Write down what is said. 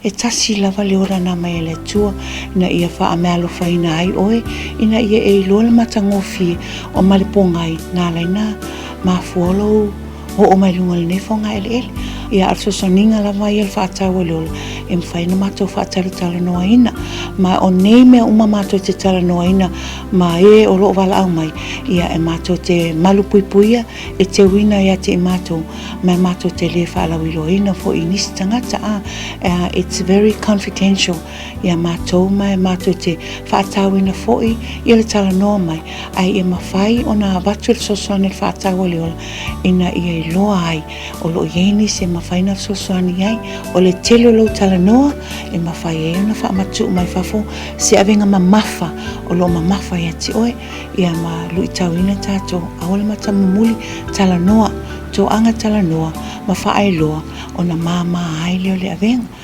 E tasi lava le ola na aumai e le Atua ina ia faameaalofaina ai oe, ina ia e iloa le matagofie o ma le pogai na ala ai ona mafua lou oo mai luga o lenei fogaeleele. Ia, a o le fesoasoaniga lava ia o le faatau o le ola e mafai ona matou faatalatalanoaina. Ma o nei mea uma matou te talanoaina ma e o lo o valaau mai, ia e matou te malupuipuia e teuina ia te i matou, ma e matou te le faalauiloaina foi i nisi tagata. A, it's very confidential ia matou ma e matou te faatauina foi ia le talanoa mai, ae ia mafai ona avatu le fesoasoani i le faatau o le ola ina ia iloa ai o lo o i ai nisi e mafai ona fesoasoani i ai. O le tele o lou talanoa e mafai ai ona faamatuu mai fafo se avega mamafa o lo o mamafa ia te oe, ia ma luitauina tatou. Aua le matamumuli, talanoa, toaga talanoa ma faailoa ona mama ai lea o le avega.